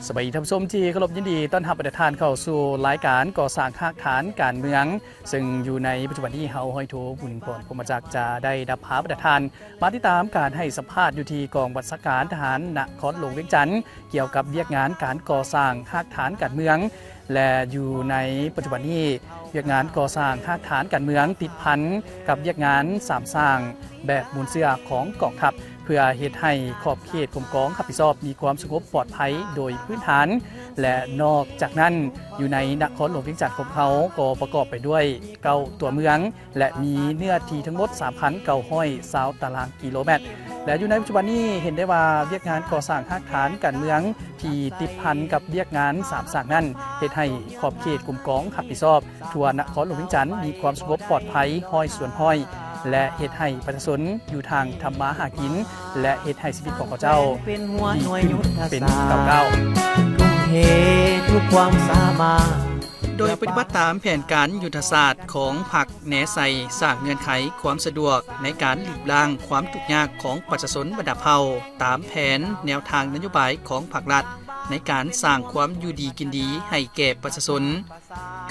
ສະບາຍດີທ່ານຜູ້ຊົມທີ່ເຄົາລົບ, ຍິນດີຕ້ອນຮັບບັນດາທ່ານເຂົ້າສູ່ລາຍການກໍ່ສ້າງຮາກຖານການເມືອງ, ເຊິ່ງຢູ່ໃນປັດຈຸບັນນີ້ເຮົາ ຮ້ອຍໂທ ບຸນພອນ ພົມມະຈັກ ຈະໄດ້ນຳພາບັນດາທ່ານມາຕິດຕາມການໃຫ້ສຳພາດຢູ່ທີ່ກອງບັນຊາການທະຫານນະຄອນຫຼວງວຽງຈັນ ກ່ຽວກັບວຽກງານການກໍ່ສ້າງຮາກຖານການເມືອງ ແລະ ຢູ່ໃນປັດຈຸບັນນີ້ ວຽກງານກໍ່ສ້າງຮາກຖານການເມືອງຕິດພັນກັບວຽກງານສາມສ້າງແບບມູນເຊື້ອຂອງກອງທັບ ເພື່ອເຮັດໃຫ້ຂອບເຂດກົມກອງຮັບຜິດຊອບມີຄວາມສະຫງົບປອດໄພໂດຍພື້ນຖານ ແລະ ນອກຈາກນັ້ນ ຢູ່ໃນນະຄອນຫຼວງວຽງຈັນຂອງເຮົາກໍປະກອບໄປດ້ວຍເກົ້າຕົວເມືອງ ແລະ ມີເນື້ອທີ່ທັງໝົດ ສາມພັນເກົ້າຮ້ອຍຊາວຕາລາງກິໂລແມັດ ແລະ ຢູ່ໃນປັດຈຸບັນນີ້ເຫັນໄດ້ວ່າວຽກງານກໍ່ສ້າງຮາກຖານການເມືອງ ທີ່ຕິດພັນກັບວຽກງານສາມສ້າງນັ້ນ ເຮັດໃຫ້ຂອບເຂດກົມກອງຮັບຜິດຊອບທົ່ວນະຄອນຫຼວງວຽງຈັນມີຄວາມສະຫງົບປອດໄພຮ້ອຍສ່ວນຮ້ອຍ ແລະ ເຮັດໃຫ້ປະຊາຊົນຢູ່ທາງທຳມາຫາກິນ ແລະ ເຮັດໃຫ້ຊີວິດຂອງເຂົາເຈົ້າດີຂຶ້ນເປັນກ້າວໆ. ໂດຍປະຕິບັດຕາມແຜນການຍຸດທະສາດຂອງພັກ ແນໃສ່ສ້າງເງື່ອນໄຂຄວາມສະດວກໃນການຫຼີບລ້າງຄວາມທຸກຍາກຂອງປະຊາຊົນບັນດາເຜົ່າ ຕາມແຜນແນວທາງນະໂຍບາຍຂອງພັກລັດ ໃນການສ້າງຄວາມຢູ່ດີກິນດີໃຫ້ແກ່ປະຊາຊົນ.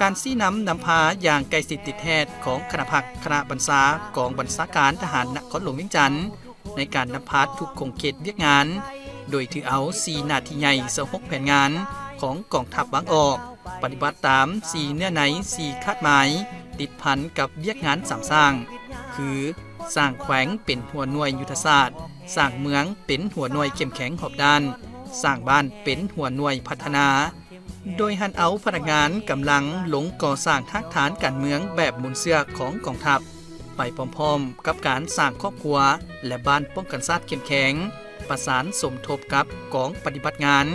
ການຊີ້ນຳນຳພາຢ່າງໃກ້ຊິດຕິດແທດຂອງຄະນະພັກ, ຄະນະບັນຊາ, ກອງບັນຊາການທະຫານນະຄອນຫຼວງວຽງຈັນ ໃນການນຳພາທຸກຂົງເຂດວຽກງານ, ໂດຍຖືເອົາສີ່ໜ້າທີ່ໃຫຍ່ ຊາວຫົກແຜນງານຂອງກອງທັບວາງອອກ, ປະຕິບັດຕາມສີ່ເນື້ອໃນ ສີ່ຄາດໝາຍ ຕິດພັນກັບວຽກງານສາມສ້າງ ຄື ສ້າງແຂວງເປັນຫົວໜ່ວຍຍຸດທະສາດ, ສ້າງເມືອງເປັນຫົວໜ່ວຍເຂັ້ມແຂງຮອບດ້ານ, ສ້າງບ້ານເປັນຫົວໜ່ວຍພັດທະນາ, ໂດຍຫັນເອົາພະນັກງານກຳລັງລົງກໍ່ສ້າງຮາກຖານການເມືອງແບບມູນເຊື້ອຂອງກອງທັບ ໄປພ້ອມໆກັບການສ້າງຄອບຄົວ ແລະ ບ້ານປ້ອງກັນຊາດເຂັ້ມແຂງ, ປະສານສົມທົບກັບກອງປະຕິບັດງານ,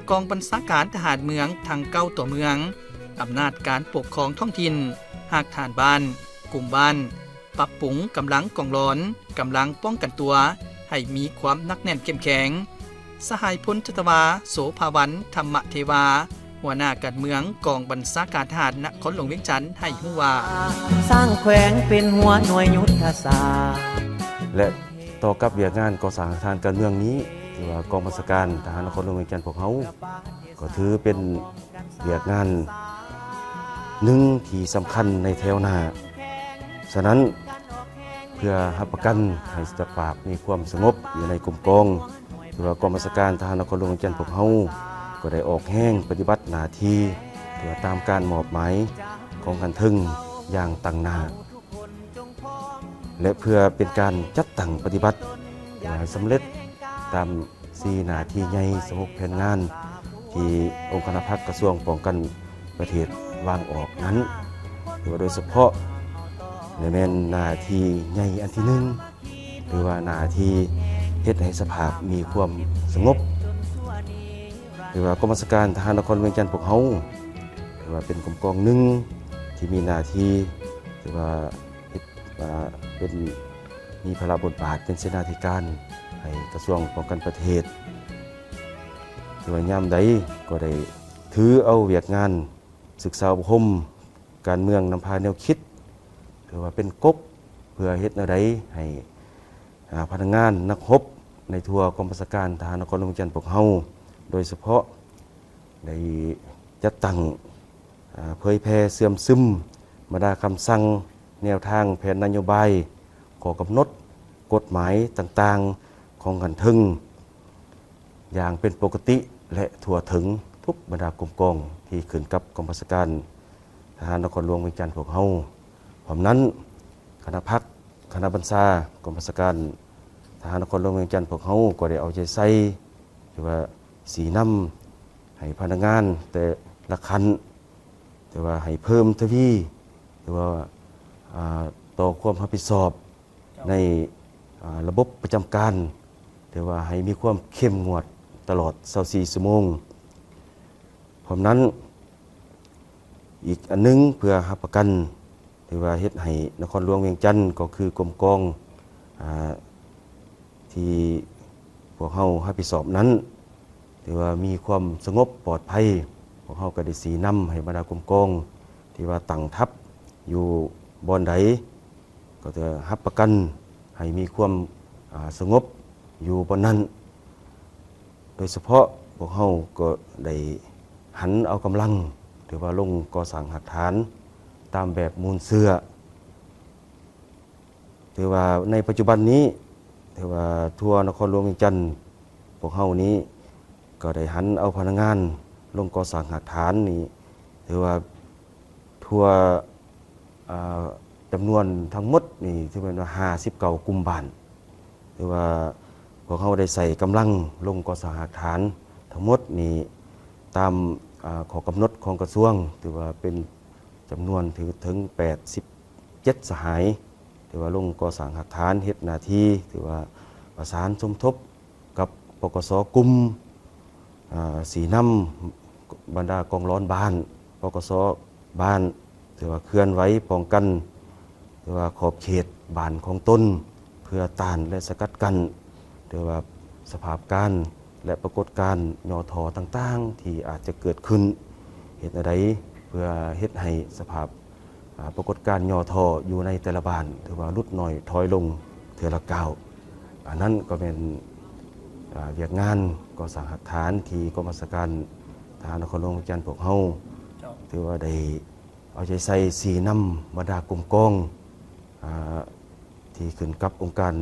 ກອງບັນຊາການທະຫານເມືອງທັງເກົ້າຕົວເມືອງ, ອຳນາດການປົກຄອງທ້ອງຖິ່ນ, ຮາກຖານບ້ານ, ກຸ່ມບ້ານ, ປັບປຸງກຳລັງກອງຫຼອນ, ກຳລັງປ້ອງກັນຕົວ ໃຫ້ມີຄວາມໜັກແໜ້ນເຂັ້ມແຂງ. ສະຫາຍພົນຈັດຕະວາ ໂສພາວັນ ທຳມະເທວາ ຫົວໜ້າການເມືອງກອງບັນຊາການທະຫານນະຄອນຫຼວງວຽງຈັນ ໃຫ້ຮູ້ວ່າ ສ້າງແຂວງເປັນຫົວໜ່ວຍຍຸດທະສາດ ແລະ ຕໍ່ກັບວຽກງານກໍ່ສ້າງທາງການເມືອງນີ້ ຖືວ່າກອງບັນຊາການທະຫານນະຄອນຫຼວງວຽງຈັນພວກເຮົາ ກໍຖືເປັນວຽກງານໜຶ່ງທີ່ສຳຄັນໃນແຖວໜ້າ. ສະນັ້ນ ເພື່ອຮັບປະກັນໃຫ້ສະພາບມີຄວາມສະຫງົບຢູ່ໃນກົມກອງ ຖືວ່າກອງບັນຊາການທະຫານນະຄອນຫຼວງວຽງຈັນພວກເຮົາ ກໍໄດ້ອອກແຮງປະຕິບັດໜ້າທີ່ ຖືວ່າຕາມການມອບໝາຍຂອງຂັ້ນເທິງຢ່າງຕັ້ງໜ້າ ແລະ ເພື່ອເປັນການຈັດຕັ້ງປະຕິບັດໃຫ້ສຳເລັດຕາມ ສີ່ໜ້າທີ່ໃຫຍ່ ຊາວຫົກແຜນງານ ທີ່ອົງຄະນະພັກກະຊວງປ້ອງກັນປະເທດວາງອອກນັ້ນ ຖືວ່າໂດຍສະເພາະ ແລະ ແມ່ນໜ້າທີ່ໃຫຍ່ອັນທີໜຶ່ງ ຖືວ່າໜ້າທີ່ເຮັດໃຫ້ສະພາບມີຄວມສະຫງົບ ຖືວ່າກອງບັນຊາການທະຫານນະຄອນຫຼວງວຽງຈັນພວກເຮົາ ຖືວ່າເປັນກົມກອງໜຶ່ງທີ່ມີໜ້າທີ່ ຖືວ່າເຮັດ ວ່າເປັນ ມີພາລະບົດບາດເປັນເສນາທິການໃຫ້ກະຊວງປ້ອງກັນປະເທດ ຖືວ່າຍາມໃດກໍໄດ້ຖືເອົາວຽກງານສຶກສາອົບຮົມການເມືອງນຳພາແນວຄິດ ຖືວ່າເປັນກົກ ເພື່ອເຮັດແນວໃດໃຫ້ ອາ ພະນັກງານນັກຮົບໃນທົ່ວກອງບັນຊາການທະຫານນະຄອນຫຼວງວຽງຈັນພວກເຮົາ ໂດຍສະເພາະໄດ້ຈັດຕັ້ງ ອາ ເຜີຍແຜ່ເຊື່ອມຊຶມບັນດາຄຳສັ່ງ ແນວທາງແຜນນະໂຍບາຍ ຂໍ້ກຳນົດ ກົດໝາຍຕ່າງໆຂອງຂັ້ນເທິງ ຢ່າງເປັນປົກກະຕິ ແລະ ທົ່ວເຖິງທຸກບັນດາກົມກອງທີ່ຂຶ້ນກັບກອງບັນຊາການທະຫານນະຄອນຫຼວງວຽງຈັນພວກເຮົາ. ພ້ອມນັ້ນ ຄະນະພັກ ຄະນະບັນຊາກອງບັນຊາການທະຫານນະຄອນຫຼວງວຽງຈັນພວກເຮົາກໍໄດ້ເອົາໃຈໃສ່ ຫຼືວ່າຊີ້ນຳໃຫ້ພະນັກງານແຕ່ລະຂັ້ນ ຖືວ່າໃຫ້ເພີ່ມທະວີ ຫຼືວ່າ ອາ ຕໍ່ຄວາມຮັບຜິດຊອບໃນ ອາ ລະບົບປະຈຳການ ຖືວ່າໃຫ້ມີຄວາມເຂັ້ມງວດຕະຫຼອດຊາວສີ່ຊົ່ວໂມງ. ພ້ອມນັ້ນ ອີກອັນໜຶ່ງເພື່ອຮັບປະກັນ ຖືວ່າເຮັດໃຫ້ນະຄອນຫຼວງວຽງຈັນ ກໍຄືກົມກອງ ອາ ທີ່ພວກເຮົາຮັບຜິດຊອບນັ້ນ ຖືວ່າມີຄວາມສະຫງົບປອດໄພ. ພວກເຮົາກໍໄດ້ຊີ້ນຳໃຫ້ບັນດາກົມກອງທີ່ວ່າຕັ້ງທັບຢູ່ບ່ອນໃດ ກໍຈະຮັບປະກັນໃຫ້ມີຄວາມ ອາ ສະຫງົບຢູ່ບ່ອນນັ້ນ. ໂດຍສະເພາະພວກເຮົາກໍໄດ້ຫັນເອົາກຳລັງ ຖືວ່າລົງກໍ່ສ້າງຮາກຖານຕາມແບບມູນເຊື້ອ. ຖືວ່າໃນປັດຈຸບັນນີ້ ຖືວ່າທົ່ວນະຄອນຫຼວງວຽງຈັນ ພວກເຮົານີ້ກໍໄດ້ຫັນເອົາພະນັກງານລົງກໍ່ສ້າງຮາກຖານນີ້ ຖືວ່າທົ່ວ ອາ ຈຳນວນທັງໝົດນີ້ຖືແມ່ນວ່າຫ້າສິບເກົ້າກຸ່ມບ້ານ. ຖືວ່າພວກເຮົາໄດ້ໃຊ້ກຳລັງລົງກໍ່ສ້າງຮາກຖານທັງໝົດນີ້ ຕາມ ອາ ຂໍ້ກຳນົດຂອງກະຊວງ ຖືວ່າເປັນຈຳນວນຖືເຖິງແປດສິບເຈັດສະຫາຍ ຖືວ່າລົງກໍ່ສ້າງຮາກຖານ ເຮັດໜ້າທີ່ ຖືວ່າປະສານສົມທົບ ກັບ ປກສ ກຸ່ມ ອາ ຊີ້ນຳບັນດາກອງຫຼອນບ້ານ ປກສ ບ້ານ ຖືວ່າເຄື່ອນໄຫວປ້ອງກັນ ຖືວ່າຂອບເຂດບ້ານຂອງຕົນ ເພື່ອຕ້ານ ແລະ ສະກັດກັ້ນ ຖືວ່າສະພາບການ ແລະ ປາກົດການຫຍໍ້ທໍ້ຕ່າງໆ ທີ່ອາດຈະເກີດຂຶ້ນ ເຮັດແນວໃດເພື່ອເຮັດໃຫ້ສະພາບ ອາ ປາກົດການຫຍໍ້ທໍ້ຢູ່ໃນແຕ່ລະບ້ານ ຖືວ່າຫຼຸດໜ້ອຍຖອຍລົງເທື່ອລະກ້າວ. ອັນນັ້ນກໍແມ່ນ ອາ ວຽກງານກໍ່ສ້າງຮາກຖານທີ່ກອງບັນຊາການທະຫານນະຄອນຫຼວງວຽງຈັນພວກເຮົາ ເຈົ້າ ຖືວ່າໄດ້ເອົາໃຈໃສ່ຊີ້ນຳບັນດາກົມກອງ ອາ ທີ່ຂຶ້ນກັບອົງການ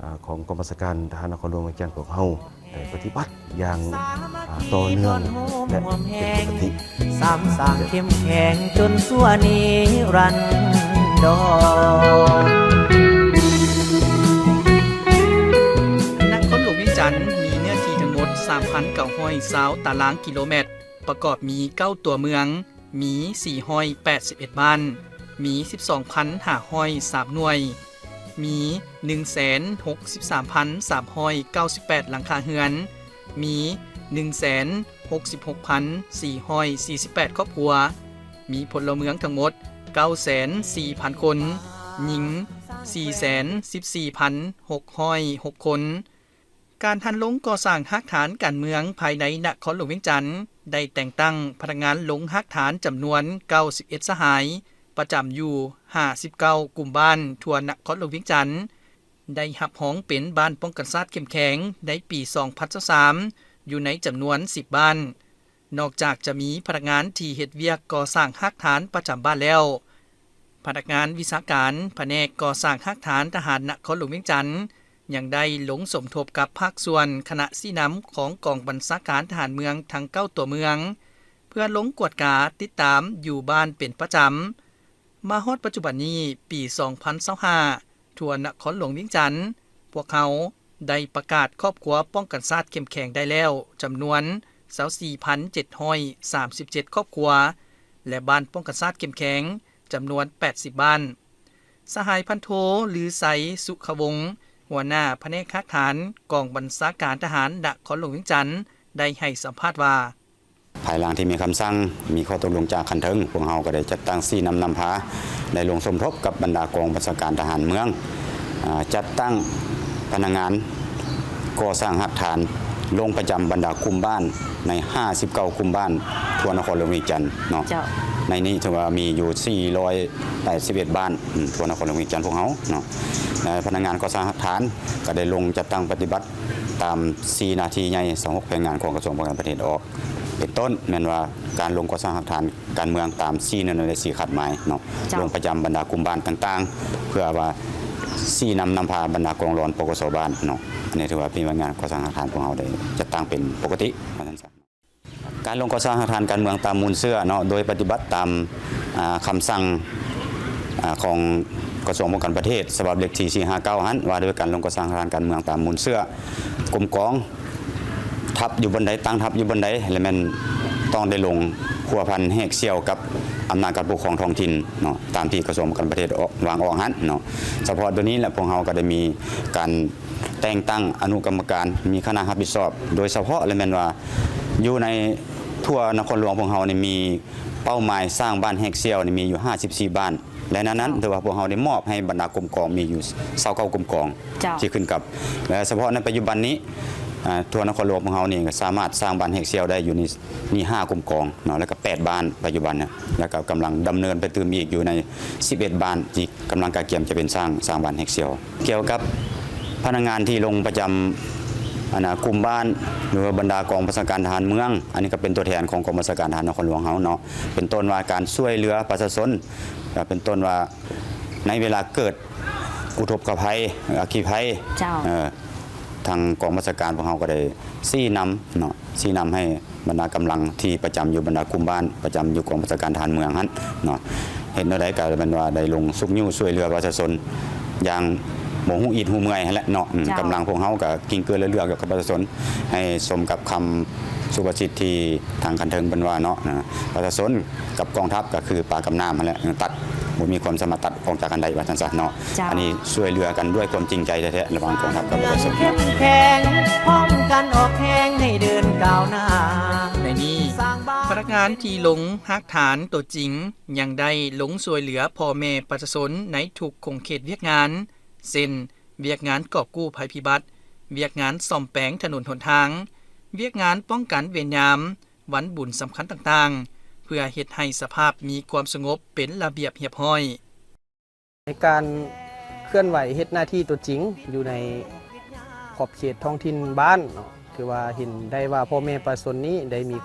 ອາ ຂອງກອງບັນຊາການທະຫານນະຄອນຫຼວງວຽງຈັນພວກເຮົາໄດ້ປະຕິບັດຢ່າງ ອາ ຕໍ່ເນື່ອງ ແລະ ເປັນປົກກະຕິ. ສາມສ້າງເຂັ້ມແຂງຈົນຊົ່ວນິລັນດອນ. ນະຄອນຫຼວງວຽງຈັນມີເນື້ອທີ່ທັງໝົດສາມພັນເກົ້າຮ້ອຍຊາວຕາລາງກິໂລແມັດ, ປະກອບມີເກົ້າຕົວເມືອງ, ມີສີ່ຮ້ອຍແປດສິບເອັດບ້ານ, ມີສິບສອງພັນຫ້າຮ້ອຍສາມໜ່ວຍ, ມີໜຶ່ງແສນຫົກສິບສາມພັນສາມຮ້ອຍເກົ້າສິບແປດຫຼັງຄາເຮືອນ, ມີໜຶ່ງແສນຫົກສິບຫົກພັນສີ່ຮ້ອຍສີ່ສິບແປດຄອບຄົວ, ມີພົນລະເມືອງທັງໝົດເກົ້າແສນສີ່ພັນຄົນ, ຍິງສີ່ແສນສິບສີ່ພັນຫົກຮ້ອຍຫົກຄົນ. ການຫັນລົງກໍ່ສ້າງຮາກຖານການເມືອງພາຍໃນນະຄອນຫຼວງວຽງຈັນ ໄດ້ແຕ່ງຕັ້ງພະນັກງານລົງຮາກຖານຈຳນວນເກົ້າສິບເອັດສະຫາຍ ປະຈຳຢູ່ຫ້າສິບເກົ້າກຸ່ມບ້ານທົ່ວນະຄອນຫຼວງວຽງຈັນ ໄດ້ຮັບຮອງເປັນບ້ານປ້ອງກັນຊາດເຂັ້ມແຂງໃນປີສອງພັນຊາວສາມ ຢູ່ໃນຈຳນວນສິບບ້ານ. ນອກຈາກຈະມີພະນັກງານທີ່ເຮັດວຽກກໍ່ສ້າງຮາກຖານປະຈຳບ້ານແລ້ວ, ພະນັກງານວິຊາການພະແນກກໍ່ສ້າງຮາກຖານທະຫານນະຄອນຫຼວງວຽງຈັນ ຍັງໄດ້ລົງສົມທົບກັບພາກສ່ວນຄະນະຊີ້ນຳຂອງກອງບັນຊາການທະຫານເມືອງທັງເກົ້າຕົວເມືອງ ເພື່ອລົງກວດກາຕິດຕາມຢູ່ບ້ານເປັນປະຈຳ. ມາຮອດປັດຈຸບັນນີ້, ປີສອງພັນຊາວຫ້າ ທົ່ວນະຄອນຫຼວງວຽງຈັນ, ພວກເຮົາໄດ້ປະກາດຄອບຄົວປ້ອງກັນຊາດເຂັ້ມແຂງໄດ້ແລ້ວຈຳນວນຊາວສີ່ພັນເຈັດຮ້ອຍສາມສິບເຈັດຄອບຄົວ ແລະ ບ້ານປ້ອງກັນຊາດເຂັ້ມແຂງຈຳນວນແປດສິບບ້ານ. ສະຫາຍພັນໂທ ລືໄຊ ສຸຂະວົງ, ຫົວໜ້າພະແນກຮາກຖານກອງບັນຊາການທະຫານນະຄອນຫຼວງວຽງຈັນ ໄດ້ໃຫ້ສຳພາດວ່າ, ພາຍຫຼັງທີ່ມີຄຳສັ່ງ, ມີຂໍ້ຕົກລົງຈາກຂັ້ນເທິງ, ພວກເຮົາກໍໄດ້ຈັດຕັ້ງຊີ້ນຳນຳພາ, ໄດ້ລົງສົມທົບກັບບັນດາກອງບັນຊາການທະຫານເມືອງ, ອາ, ຈັດຕັ້ງພະນັກງານກໍ່ສ້າງຮາກຖານລົງປະຈຳບັນດາກຸ່ມບ້ານໃນຫ້າສິບເກົ້າກຸ່ມບ້ານທົ່ວນະຄອນຫຼວງວຽງຈັນເນາະ. ເຈົ້າ. ໃນນີ້ຖືວ່າມີຢູ່ສີ່ຮ້ອຍແປດສິບເອັດບ້ານ, ອືມ, ທົ່ວນະຄອນຫຼວງວຽງຈັນພວກເຮົາເນາະ. ແລະ ພະນັກງານກໍ່ສ້າງຮາກຖານກໍໄດ້ລົງຈັດຕັ້ງປະຕິບັດ ຕາມສີ່ໜ້າທີ່ໃຫຍ່ ຊາວຫົກແຜນງານຂອງກະຊວງປ້ອງກັນປະເທດອອກ ເປັນຕົ້ນແມ່ນວ່າ ການລົງກໍ່ສ້າງຮາກຖານການເມືອງຕາມສີ່ແນວໃນ ແລະ ສີ່ຄາດໝາຍເນາະ, ເຈົ້າ. ລົງປະຈຳບັນດາກຸ່ມບ້ານຕ່າງໆ ເພື່ອວ່າຊີ້ນຳນຳພາບັນດາກອງຫຼອນ ປກສ ບ້ານເນາະ. ອັນນີ້ຖືວ່າເປັນວຽກງານກໍ່ສ້າງຮາກຖານພວກເຮົາໄດ້ຈັດຕັ້ງເປັນປົກກະຕິວ່າຊັ້ນຊະ. ການລົງກໍ່ສ້າງຮາກຖານການເມືອງຕາມມູນເຊື້ອເນາະ, ໂດຍປະຕິບັດຕາມ, ອາ, ຄຳສັ່ງ, ອາ, ຂອງກະຊວງປ້ອງກັນປະເທດ ສະບັບເລກທີສີ່ຫ້າເກົ້າຫັ້ນ ວ່າດ້ວຍການລົງກໍ່ສ້າງຮາກຖານການເມືອງຕາມມູນເຊື້ອ, ກົມກອງທັບຢູ່ບ່ອນໃດ, ຕັ້ງທັບຢູ່ບ່ອນໃດ ແລະ ແມ່ນຕ້ອງໄດ້ລົງພົວພັນແຫກສ່ຽວກັບອຳນາດການປົກຄອງທ້ອງຖິ່ນເນາະ, ຕາມທີ່ກະຊວງປ້ອງກັນປະເທດອອກ, ວາງອອກຫັ້ນເນາະ. ສະເພາະໂດຍນີ້ແຫຼະ ພວກເຮົາກໍໄດ້ມີການແຕ່ງຕັ້ງອະນຸກຳມະການ, ມີຄະນະຮັບຜິດຊອບ, ໂດຍສະເພາະ ແລະ ແມ່ນວ່າຢູ່ໃນ ທົ່ວນະຄອນຫຼວງພວກເຮົານີ້ມີເປົ້າໝາຍສ້າງບ້ານແຫກສ່ຽວນີ້ມີຢູ່ຫ້າສິບສີ່ບ້ານ ແລະ ໃນນັ້ນຖືວ່າພວກເຮົາໄດ້ມອບໃຫ້ບັນດາກົມກອງມີຢູ່ຊາວເກົ້າກົມກອງ ເຈົ້າ ທີ່ຂຶ້ນກັບ ແລະ ສະເພາະໃນປັດຈຸບັນນີ້ ອາ ທົ່ວນະຄອນຫຼວງພວກເຮົານີ້ກໍສາມາດສ້າງບ້ານແຫກສ່ຽວໄດ້ຢູ່ໃນ ນີ້ຫ້າກົມກອງເນາະ ແລ້ວກໍແປດບ້ານປັດຈຸບັນນະ ແລ້ວກໍກຳລັງດຳເນີນໄປຕື່ມອີກຢູ່ໃນສິບເອັດບ້ານທີ່ ກຳລັງກະກຽມຈະເປັນສ້າງ, ສ້າງບ້ານແຫກສ່ຽວ. ກ່ຽວກັບພະນັກງານທີ່ລົງປະຈຳ ອັນນ່າ ກຸ່ມບ້ານ ຫຼືວ່າບັນດາກອງບັນຊາການທະຫານເມືອງ ອັນນີ້ກໍເປັນຕົວແທນຂອງກອງບັນຊາການທະຫານນະຄອນຫຼວງເຮົາເນາະ ເປັນຕົ້ນວ່າການຊ່ວຍເຫຼືອປະຊາຊົນ ກໍເປັນຕົ້ນວ່າໃນເວລາເກີດອຸທົກກະໄພ ອັກຄີໄພ ເຈົ້າ ເອີ ທາງກອງບັນຊາການພວກເຮົາກໍໄດ້ຊີ້ນຳເນາະ ຊີ້ນຳໃຫ້ບັນດາກຳລັງທີ່ປະຈຳຢູ່ບັນດາກຸ່ມບ້ານ ປະຈຳຢູ່ກອງບັນຊາການທະຫານເມືອງຫັ້ນເນາະ ເຮັດແນວໃດກໍແມ່ນວ່າໄດ້ລົງຊຸກຍູ້ຊ່ວຍເຫຼືອປະຊາຊົນຢ່າງບໍ່ຮູ້ອິດຮູ້ເມື່ອຍຫັ້ນແຫຼະເນາະ ເຈົ້າ ກຳລັງພວກເຮົາກໍກິ້ງເກື້ອເຫຼືອໆກັບປະຊາຊົນ ໃຫ້ສົມກັບຄຳສຸພາສິດທີ່ທາງຂັ້ນເທິງເພິ່ນວ່າເນາະ ປະຊາຊົນ ກັບກອງທັບກໍຄືປາກັບນ້ຳຫັ້ນແຫຼະ ຕັດ ບໍ່ມີຄວາມສາມາດຕັດອອກຈາກກັນໄດ້ວ່າຊັ້ນຊະເນາະ ເຈົ້າ ອັນນີ້ຊ່ວຍເຫຼືອກັນດ້ວຍຄວາມຈິງໃຈແທ້ໆ ລະຫວ່າງກອງທັບກັບປະຊາຊົນເນາະ ໃນນີ້ ພະນັກງານທີ່ລົງຮາກຖານຕົວຈິງ ຍັງໄດ້ລົງຊ່ວຍເຫຼືອພໍ່ແມ່ປະຊາຊົນໃນທຸກຂົງເຂດວຽກງານ ເຊັ່ນ ວຽກງານກອບກູ້ໄພພິບັດ, ວຽກງານສ້ອມແປງຖະໜົນຫົນທາງ, ວຽກງານປ້ອງກັນເວນຍາມ, ວັນບຸນສຳຄັນຕ່າງໆ ເພື່ອເຮັດໃຫ້ສະພາບມີຄວາມສະຫງົບເປັນລະບຽບຮຽບຮ້ອຍ. ໃນການເຄື່ອນໄຫວເຮັດໜ້າທີ່ຕົວຈິງຢູ່ໃນຂອບເຂດທ້ອງຖິ່ນບ້ານເນາະ ຖືວ່າເຫັນໄດ້ວ່າພໍ່ແມ່ປະຊາຊົນນີ້ໄດ້ມີ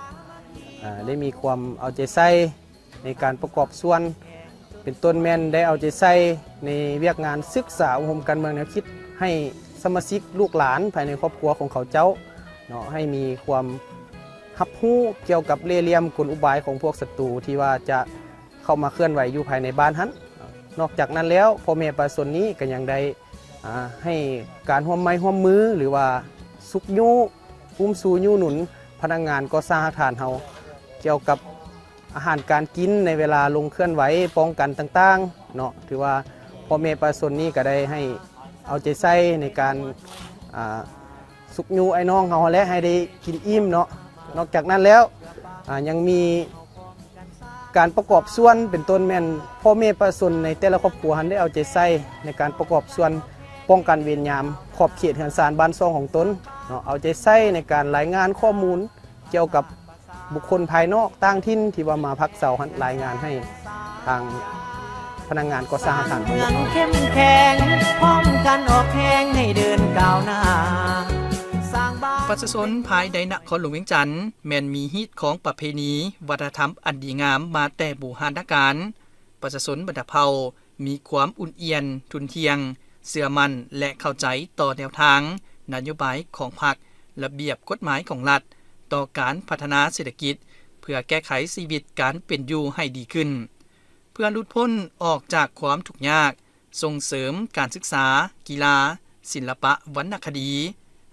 ເອີ ໄດ້ມີຄວາມເອົາໃຈໃສ່ ໃນການປະກອບສ່ວນ ເປັນຕົ້ນແມ່ນໄດ້ເອົາໃຈໃສ່ໃນວຽກງານສຶກສາອົບຮົມການເມືອງແນວຄິດ ໃຫ້ສະມາຊິກລູກຫຼານພາຍໃນຄອບຄົວຂອງເຂົາເຈົ້າເນາະ ໃຫ້ມີຄວາມຮັບຮູ້ກ່ຽວກັບເລ່ຫຼ່ຽມກົນອຸບາຍຂອງພວກສັດຕູທີ່ວ່າຈະເຂົ້າມາເຄື່ອນໄຫວຢູ່ພາຍໃນບ້ານຫັ້ນ. ນອກຈາກນັ້ນແລ້ວ ພໍ່ແມ່ປະຊາຊົນນີ້ກໍຍັງໄດ້ ອາ ໃຫ້ການຮ່ວມໄມ້ຮ່ວມມື ຫຼືວ່າຊຸກຍູ້ ອຸ້ມຊູຍູ້ໜູນພະນັກງານກໍ່ສ້າງຮາກຖານເຮົາ ກ່ຽວກັບ ອາຫານການກິນໃນເວລາລົງເຄື່ອນໄຫວປ້ອງກັນຕ່າງໆເນາະ ຖືວ່າພໍ່ແມ່ປະຊາຊົນນີ້ກໍໄດ້ໃຫ້ເອົາໃຈໃສ່ໃນການ ອາ ຊຸກຍູ້ອ້າຍນ້ອງເຮົາຫັ້ນແຫຼະ ໃຫ້ໄດ້ກິນອີ່ມເນາະ. ນອກຈາກນັ້ນແລ້ວ ອາ ຍັງມີການປະກອບສ່ວນ ເປັນຕົ້ນແມ່ນພໍ່ແມ່ປະຊາຊົນໃນແຕ່ລະຄອບຄົວຫັ້ນໄດ້ເອົາໃຈໃສ່ໃນການປະກອບສ່ວນປ້ອງກັນເວນຍາມຂອບເຂດເຮືອນຊານບ້ານຊ່ອງຂອງຕົນເນາະ ເອົາໃຈໃສ່ໃນການລາຍງານຂໍ້ມູນກ່ຽວກັບ ບຸກຄົນພາຍນອກຕ່າງຖິ່ນທີ່ວ່າມາພັກເຊົາຫັ້ນ ລາຍງານໃຫ້ທາງພະນັກງານກໍ່ສ້າງອາຄານຂອງເມືອງເຮົາເຂັ້ມແຂງ ພ້ອມກັນອອກແຮງໃຫ້ເດີນກ້າວໜ້າ ສ້າງບ້ານ. ປະຊາຊົນພາຍໃນນະຄອນຫຼວງວຽງຈັນ ແມ່ນມີຮີດຄອງປະເພນີ ວັດທະນະທຳອັນດີງາມມາແຕ່ບູຮານນະການ. ປະຊາຊົນບັນດາເຜົ່າ ມີຄວາມອຸ່ນອຽນ, ທຸ່ນທ່ຽງ, ເຊື່ອໝັ້ນ ແລະ ເຂົ້າໃຈຕໍ່ແນວທາງ, ນະໂຍບາຍຂອງພັກ, ລະບຽບກົດໝາຍຂອງລັດ, ຕໍ່ການພັດທະນາເສດຖະກິດ ເພື່ອແກ້ໄຂຊີວິດການເປັນຢູ່ໃຫ້ດີຂຶ້ນ, ເພື່ອຫຼຸດພົ້ນອອກຈາກຄວາມທຸກຍາກ, ສົ່ງເສີມການສຶກສາ, ກິລາ, ສິນລະປະວັນນະຄະດີ,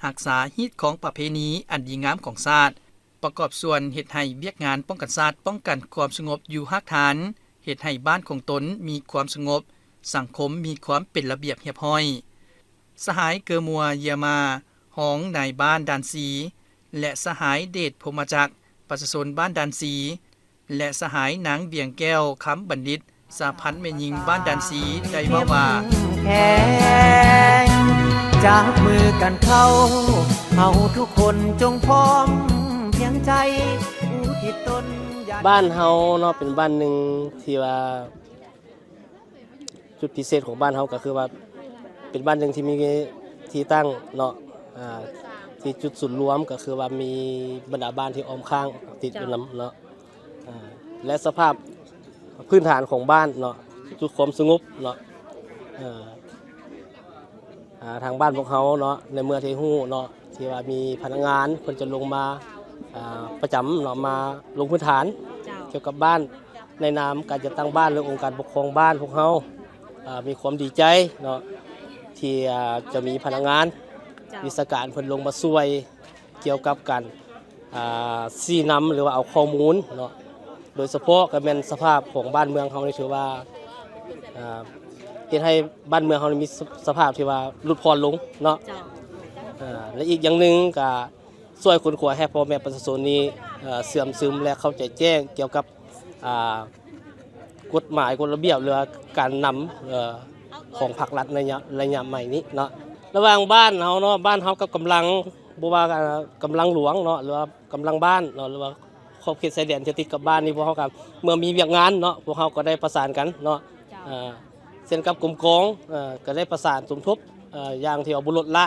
ຮັກສາຮີດຄອງປະເພນີອັນດີງາມຂອງຊາດ. ປະກອບສ່ວນເຮັດໃຫ້ວຽກງານປ້ອງກັນຊາດ, ປ້ອງກັນຄວາມສະຫງົບຢູ່ຮາກຖານ, ເຮັດໃຫ້ບ້ານຂອງຕົນມີຄວາມສະຫງົບ, ສັງຄົມມີຄວາມເປັນລະບຽບຮຽບຮ້ອຍ. ສະຫາຍ ເກີມົວ ເຢຍມາ, ຮອງນາຍບ້ານດ່ານສີ ແລະ ສະຫາຍ ເດດ ພົມມະຈັກ, ປະຊາຊົນບ້ານດ່ານສີ ແລະ ສະຫາຍ ນາງ ວຽງແກ້ວ ຄຳບັນດິດ, ສະຫະພັນແມ່ຍິງບ້ານດ່ານສີ ໄດ້ເວົ້າວ່າ ເຂັ້ມແຂງ ຈັບມືກັນເຂົ້າ ເຮົາທຸກຄົນຈົ່ງພ້ອມພຽງໃຈ ອຸທິດຕົນຢາດ ບ້ານເຮົາເນາະ ເປັນບ້ານໜຶ່ງທີ່ວ່າ ຈຸດພິເສດຂອງບ້ານເຮົາກໍຄືວ່າ ເປັນບ້ານໜຶ່ງທີ່ມີທີ່ຕັ້ງເນາະ ອ່າ ທີ່ຈຸດສູນລວມກໍຄືວ່າມີບັນດາບ້ານທີ່ອ້ອມຂ້າງຕິດຢູ່ນຳເນາະ. ອ່າ ແລະ ສະພາບພື້ນຖານຂອງບ້ານເນາະ ຈຸດຄວາມສະຫງົບເນາະ ເອີ ອ່າ ທາງບ້ານພວກເຮົາເນາະ ໃນເມື່ອທີ່ຮູ້ເນາະ ທີ່ວ່າມີພະນັກງານເພິ່ນຈະລົງມາ ອ່າ ປະຈຳເນາະ ມາລົງພື້ນຖານ ເຈົ້າ ກ່ຽວກັບບ້ານ ໃນນາມການຈັດຕັ້ງບ້ານ ແລະ ອົງການປົກຄອງບ້ານພວກເຮົາ ອ່າ ມີຄວາມດີໃຈເນາະ ທີ່ ອ່າ ຈະມີພະນັກງານ ເຈົ້າ ວິຊາການເພິ່ນລົງມາຊ່ວຍ ກ່ຽວກັບການ ອ່າ ຊີ້ນຳ ຫຼືວ່າເອົາຂໍ້ມູນເນາະ ໂດຍສະເພາະກໍແມ່ນສະພາບຂອງບ້ານເມືອງເຮົານີ້ ຖືວ່າ ອ່າ ເຮັດໃຫ້ບ້ານເມືອງເຮົານີ້ມີສະ ສະພາບທີ່ວ່າຫຼຸດຜ່ອນລົງເນາະ ເຈົ້າ ອ່າ ແລະ ອີກຢ່າງໜຶ່ງກໍຊ່ວຍຄົ້ນຄວ້າໃຫ້ພໍ່ແມ່ປະຊາຊົນນີ້ ເອີ ເຊື່ອມຊຶມ ແລະ ເຂົ້າໃຈແຈ້ງກ່ຽວກັບ ອ່າ ກົດໝາຍ ກົດລະບຽບ ຫຼືວ່າການນຳ ເອີ ຂອງພາກລັດໃນໄລຍະ ໄລຍະໃໝ່ນີ້ເນາະ ລະຫວ່າງບ້ານເຮົາເນາະ ບ້ານເຮົາກັບກຳລັງ ບໍ່ວ່າ ເອີ ກຳລັງຫຼວງເນາະ ຫຼືວ່າກຳລັງບ້ານເນາະ ຫຼືວ່າຂອບເຂດຊາຍແດນທີ່ຕິດກັບບ້ານນີ້ ພວກເຮົາກໍເມື່ອມີວຽກງານເນາະ ພວກເຮົາກໍໄດ້ປະສານກັນເນາະ ເຈົ້າ ເອີ ເຊັ່ນກັບກົມກອງ ເອີ ກໍໄດ້ປະສານສົມທົບ ເອີ ຢ່າງທີ່ວ່າບໍ່ລົດລະ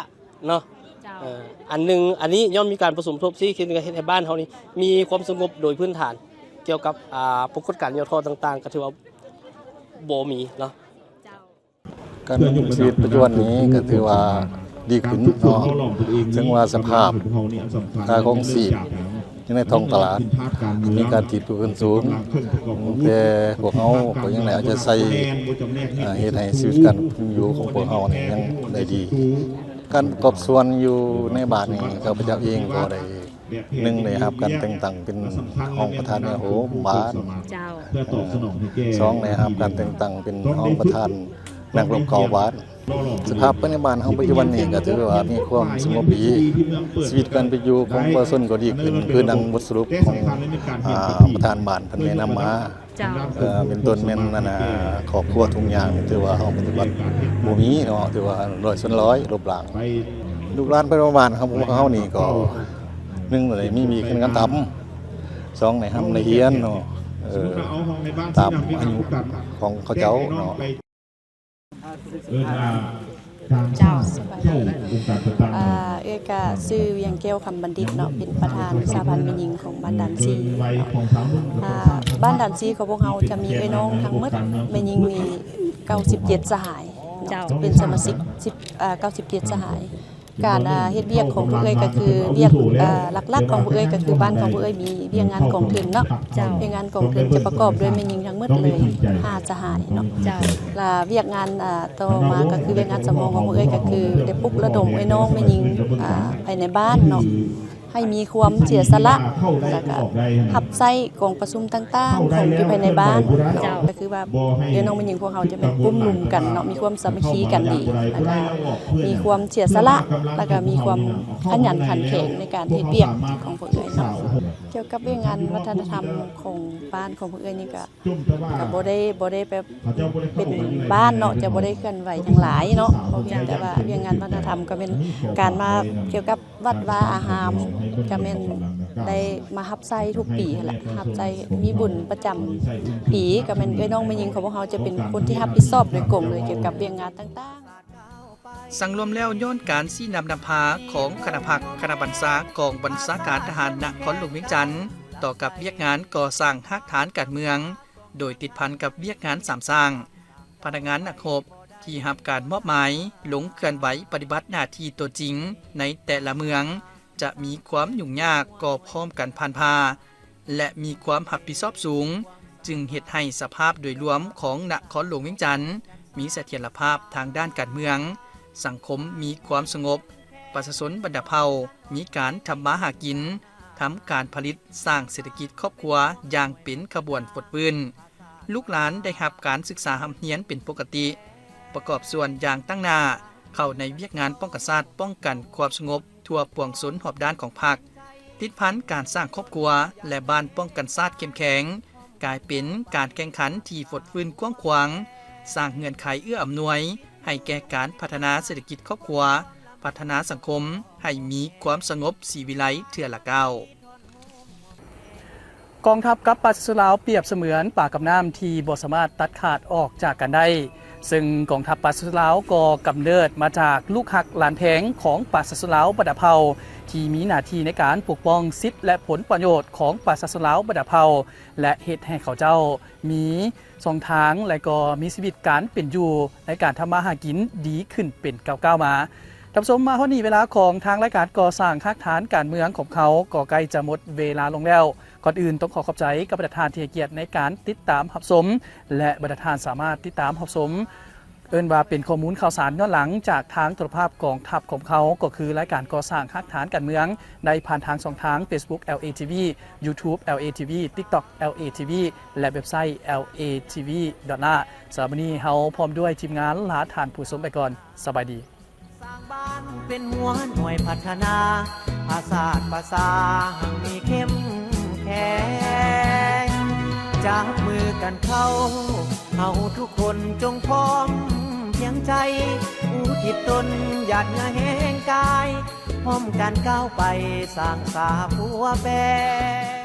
ເນາະ ເຈົ້າ ເອີ ອັນໜຶ່ງ ອັນນີ້ຍ້ອນມີການປະສົມທົບຊີ້ ເຮັດໃຫ້ ເຮັດໃຫ້ບ້ານເຮົານີ້ມີຄວາມສະຫງົບໂດຍພື້ນຖານ ກ່ຽວກັບ ອ່າ ປາກົດການຫຍໍ້ທໍ້ຕ່າງໆ ກໍຖືວ່າບໍ່ມີເນາະ. ເຈົ້າ ການດຳລົງຊີວິດປັດຈຸບັນນີ້ກໍຖືວ່າດີຂຶ້ນເນາະ ເຖິງວ່າສະພາບຄ່າຄອງຊີບຢູ່ໃນທ້ອງຕະຫຼາດມີການຖີບຕົວຂຶ້ນສູງ ແຕ່ພວກເຮົາກໍຍັງໄດ້ເອົາໃຈໃສ່ ເຮັດໃຫ້ຊີວິດການເປັນຢູ່ຂອງພວກເຮົານີ້ຍັງໄດ້ດີ. ການປະກອບສ່ວນຢູ່ໃນບ້ານນີ້ ຂ້າພະເຈົ້າເອງກໍໄດ້ ໜຶ່ງ ໄດ້ຮັບການແຕ່ງຕັ້ງເປັນຮອງປະທານແນວໂຮມບ້ານ. ເຈົ້າ. ສອງ ໄດ້ຮັບການແຕ່ງຕັ້ງເປັນຮອງປະທານນັກລົບເກົ່າບ້ານ. ສະພາບພາຍໃນບ້ານເຮົາປັດຈຸບັນນີ້ກໍຖືວ່າມີຄວາມສະຫງົບດີ, ຊີວິດການເປັນຢູ່ຂອງປະຊາຊົນກໍດີຂຶ້ນ ຄືດັ່ງບົດສະຫຼຸບຂອງ ອ່າ ປະທານບ້ານເພິ່ນແນະນຳມາ. ເຈົ້າ. ເອີ ເປັນຕົ້ນແມ່ນ ອັນນ່າ ຄອບຄົວທຸກຢ່າງ ຖືວ່າເຮົາປະຕິບັດບໍ່ມີເນາະ ຖືວ່າຮ້ອຍສ່ວນຮ້ອຍລົບລ້າງ. ລູກຫຼານພາຍໃນບ້ານເຮົາ ພວກເຮົານີ້ກໍ ໜຶ່ງ ໄດ້ມີ ມີວຽກເຮັດງານທຳ, ສອງ ໄດ້ຮ່ຳໄດ້ຮຽນເນາະ ເອີ ຕາມອາຍຸຂອງເຂົາເຈົ້າເນາະ. ເຈົ້າ ສະບາຍດີ ເອີ ເອື້ອຍກະຊື່ ວຽງແກ້ວ ຄຳບັນດິດເນາະ ເປັນປະທານສະຫະພັນແມ່ຍິງຂອງບ້ານດານຊີ. ອ່າ ບ້ານດານຊີຂອງພວກເຮົາຈະມີເອື້ອຍນ້ອງທັງໝົດ ແມ່ຍິງນີ້ເກົ້າສິບເຈັດສະຫາຍ. ເຈົ້າ. ເປັນສະມາຊິກສິບ ເອີ ເກົ້າສິບເຈັດສະຫາຍ. ການ ອ່າ ເຮັດວຽກຂອງພວກເອື້ອຍກໍຄືວຽກ ເອີ ຫຼັກໆຂອງພວກເອື້ອຍກໍຄືບ້ານຂອງພວກເອື້ອຍມີວຽກງານກອງທຶນເນາະ. ເຈົ້າ. ວຽກງານກອງທຶນຈະປະກອບດ້ວຍແມ່ຍິງທັງໝົດເລີຍຫ້າສະຫາຍເນາະ. ເຈົ້າ. ລະວຽກງານ ອ່າ ຕໍ່ມາກໍຄືວຽກງານສຳຮອງຂອງພວກເອື້ອຍກໍຄືໄດ້ປຸກລະດົມເອື້ອຍນ້ອງແມ່ຍິງ ອ່າ ພາຍໃນບ້ານເນາະ ໃຫ້ມີຄວາມເສຍສະຫຼະ ແລ້ວກໍຮັບໃຊ້ກອງປະຊຸມຕ່າງໆຂອງຢູ່ພາຍໃນບ້ານເນາະ. ເຈົ້າ. ກໍຄືວ່າເອື້ອຍນ້ອງແມ່ຍິງພວກເຮົາຈະແມ່ນກຸ່ມລຸມກັນເນາະ ມີຄວາມສາມັກຄີກັນດີ ແລ້ວກໍມີຄວາມເສຍສະຫຼະ ແລ້ວກໍມີຄວາມຂະຫຍັນຂັນແຂງໃນການເຮັດວຽກຂອງພວກເອື້ອຍເນາະ. ກ່ຽວກັບວຽກງານວັດທະນະທຳຂອງບ້ານຂອງພວກເອື້ອຍນີ້ກໍ ກໍບໍ່ໄດ້ ບໍ່ໄດ້ແບບເປັນບ້ານເນາະ ຈະບໍ່ໄດ້ເຄື່ອນໄຫວຫຍັງຫຼາຍເນາະ ເພາະພຽງແຕ່ວ່າວຽກງານວັດທະນະທຳກໍແມ່ນການມາກ່ຽວກັບວັດວາອາຮາມ ກໍແມ່ນໄດ້ມາຮັບໃຊ້ທຸກປີຫັ້ນແຫຼະ ຮັບໃຊ້ ມີບຸນປະຈຳປີ ກໍແມ່ນເອື້ອຍນ້ອງແມ່ຍິງຂອງພວກເຮົາຈະເປັນຄົນທີ່ຮັບຜິດຊອບໂດຍກົງເລີຍ ກ່ຽວກັບວຽກງານຕ່າງໆ. ສັງລວມແລ້ວ ຍ້ອນການຊີ້ນຳນຳພາຂອງຄະນະພັກ, ຄະນະບັນຊາກອງບັນຊາການທະຫານນະຄອນຫຼວງວຽງຈັນ ຕໍ່ກັບວຽກງານກໍ່ສ້າງຮາກຖານການເມືອງ ໂດຍຕິດພັນກັບວຽກງານສາມສ້າງ, ພະນັກງານນັກຮົບທີ່ຮັບການມອບໝາຍລົງເຄື່ອນໄຫວປະຕິບັດໜ້າທີ່ຕົວຈິງໃນແຕ່ລະເມືອງ ຈະມີຄວາມຫຍຸ້ງຍາກກໍພ້ອມກັນຜ່ານຜ່າ ແລະ ມີຄວາມຮັບຜິດຊອບສູງ, ຈຶ່ງເຮັດໃຫ້ສະພາບໂດຍລວມຂອງນະຄອນຫຼວງວຽງຈັນມີສະຖຽນລະພາບທາງດ້ານການເມືອງ, ສັງຄົມມີຄວາມສະຫງົບ, ປະຊາຊົນບັນດາເຜົ່າມີການທຳມາຫາກິນ, ທຳການຜະລິດ, ສ້າງເສດຖະກິດຄອບຄົວຢ່າງເປັນຂະບວນຟົດຟື້ນ. ລູກຫຼານໄດ້ຮັບການສຶກສາຮ່ຳຮຽນເປັນປົກກະຕິ, ປະກອບສ່ວນຢ່າງຕັ້ງໜ້າເຂົ້າໃນວຽກງານປ້ອງກັນຊາດ, ປ້ອງກັນຄວາມສະຫງົບ ທົ່ວປວງຊົນຮອບດ້ານຂອງພັກ, ຕິດພັນການສ້າງຄອບຄົວ ແລະ ບ້ານປ້ອງກັນຊາດເຂັ້ມແຂງ, ກາຍເປັນການແຂ່ງຂັນທີ່ຟົດຟື້ນກວ້າງຂວາງ, ສ້າງເງື່ອນໄຂເອື້ອອຳນວຍໃຫ້ແກ່ການພັດທະນາເສດຖະກິດຄອບຄົວ, ພັດທະນາສັງຄົມໃຫ້ມີຄວາມສະຫງົບສີວິໄລເທື່ອລະກ້າວ. ກອງທັບກັບປະຊາຊົນລາວປຽບສະເໝືອນປາກັບນ້ຳທີ່ບໍ່ສາມາດຕັດຂາດອອກຈາກກັນໄດ້, ເຊິ່ງກອງທັບປະຊາຊົນລາວກໍກຳເນີດມາຈາກລູກຮັກຫຼານແພງຂອງປະຊາຊົນລາວບັນດາເຜົ່າ ທີ່ມີໜ້າທີ່ໃນການປົກປ້ອງສິດ ແລະ ຜົນປະໂຫຍດຂອງປະຊາຊົນລາວບັນດາເຜົ່າ ແລະ ເຮັດໃຫ້ເຂົາເຈົ້າມີຊ່ອງທາງ ແລະ ກໍມີຊີວິດການເປັນຢູ່ໃນການທຳມາຫາກິນດີຂຶ້ນເປັນກ້າວໆມາ. ທ່ານຜູ້ຊົມ, ມາຮອດນີ້ເວລາຂອງທາງລາຍການກໍ່ສ້າງຮາກຖານການເມືອງຂອງເຮົາກໍໃກ້ຈະໝົດເວລາລົງແລ້ວ. ກ່ອນອື່ນຕ້ອງຂໍຂອບໃຈກັບບັນດາທ່ານທີ່ໃຫ້ກຽດໃນການຕິດຕາມຮັບຊົມ ແລະ ບັນດາທ່ານສາມາດຕິດຕາມຮັບຊົມ ເອີ້ນວ່າເປັນຂໍ້ມູນຂ່າວສານຍ້ອນຫຼັງຈາກທາງໂທລະພາບກອງທັບຂອງເຮົາ ກໍຄືລາຍການກໍ່ສ້າງຮາກຖານການເມືອງ ໄດ້ຜ່ານທາງຊ່ອງທາງ Facebook ແອລເອ ທີ ວີ, YouTube ແອລເອ ທີ ວີ, TikTok ແອລເອ ທີ ວີ ແລະ ເວັບໄຊ ແອລເອ ທີ ວີ ດອດ ລາ. ສຳລັບມື້ນີ້ເຮົາພ້ອມດ້ວຍທີມງານລາທ່ານຜູ້ຊົມໄປກ່ອນ. ສະບາຍດີ. ສ້າງບ້ານເປັນຫົວໜ່ວຍພັດທະນາ ພາສາດພາສາຮັ່ງມີເຂັ້ມແຂງ ຈັບມືກັນເຂົ້າ ເຮົາທຸກຄົນຈົ່ງພ້ອມພຽງໃຈ ອຸທິດຕົນຫຍາດເຫື່ອແຮງກາຍ ພ້ອມກັນກ້າວໄປສ້າງສາພົວແປງ.